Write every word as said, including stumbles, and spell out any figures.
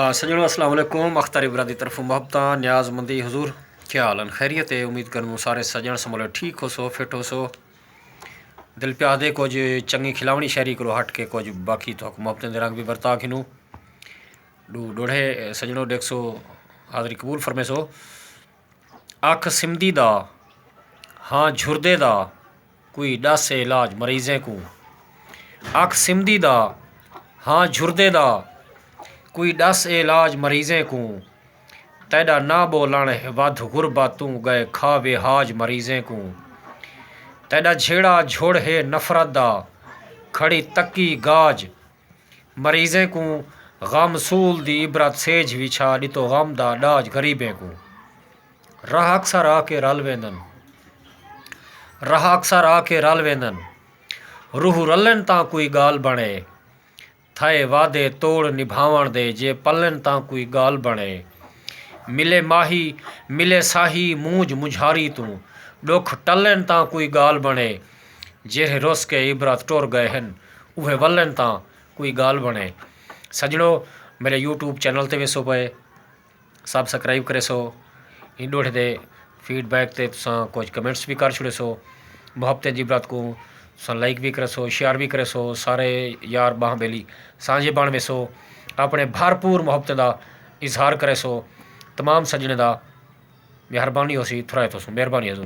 آ، سڄݨو، السلام علیکم۔ اختر عبرت دی طرفوں محبتاں، نیاز مندی حضور۔ کیا حال ہن؟ خیریت ہے؟ امید کروں سارے سڄݨ سمولے ٹھیک ہوسو، فٹ ہوسو۔ دل پیا آہدے کجھ چنڳی کھلاوݨی شاعری کولوں ہٹ کے کجھ باقی تہاکوں محبتیں دے رنگ وی ورتا گھنوں۔ ݙو ݙوہڑے سڄݨو ݙیکھسو، حاضری قبول فرمیسو۔ اکھ سمدی دا، ہاں جھردے دا، کوئی ݙس علاج مریضیں کوں۔ اکھ سمدی دا، ہاں جھردے دا، کوئی ݙس علاج مریضیں کوں۔ تیݙا نہ ٻولݨ ہے ودھ غربت، توں ڳئے کھا وے حاج مریضیں کوں۔ تیݙا جھیڑا جھڑ ہے نفرت دا، کھڑی تکی گاج مریضیں کوں۔ غم سول دی عبرت سیجھ وچھا، ݙتو غم دا ݙاج غریبیں کوں۔ راہ اکثر آ کے رل ویندن، راہ اکثر آ کے رل ویندن۔ روح رلن تاں کوئی ڳالھ بݨے، تھئے وعدے توڑ نبھاوݨ دے، جے پلن تاں کوئی ڳالھ بݨے۔ ملے ماہی، ملے ساہی مونجھ منجھاری توں، ݙکھ ٹلن تاں کوئی ڳالھ بݨے۔ جیرھے رس کے عبرت ٹر ڳئے ہن، اوہے ولن تاں کوئی ڳالھ بݨے۔ سڄݨو، میݙے یوٹیوب چینل تے ویسو پئے، سبسکرائب کریسو۔ ایں ݙوہڑے دے فیڈ بیک تے تساں کجھ کمنٹس وی کر چھوڑیسو۔ محبتیں دی عبرت کوں تساں لائک وی کریسو، شیئر وی کریسو۔ سارے یار ٻانہہ ٻیلی سانجھے بݨ ویسو۔ اپݨے بھرپور محبتیں دا اظہار کریسو۔ تمام سڄݨیں دا مہربانی ہوسی، تھرائے تھوسوں۔ مہربانی حضور۔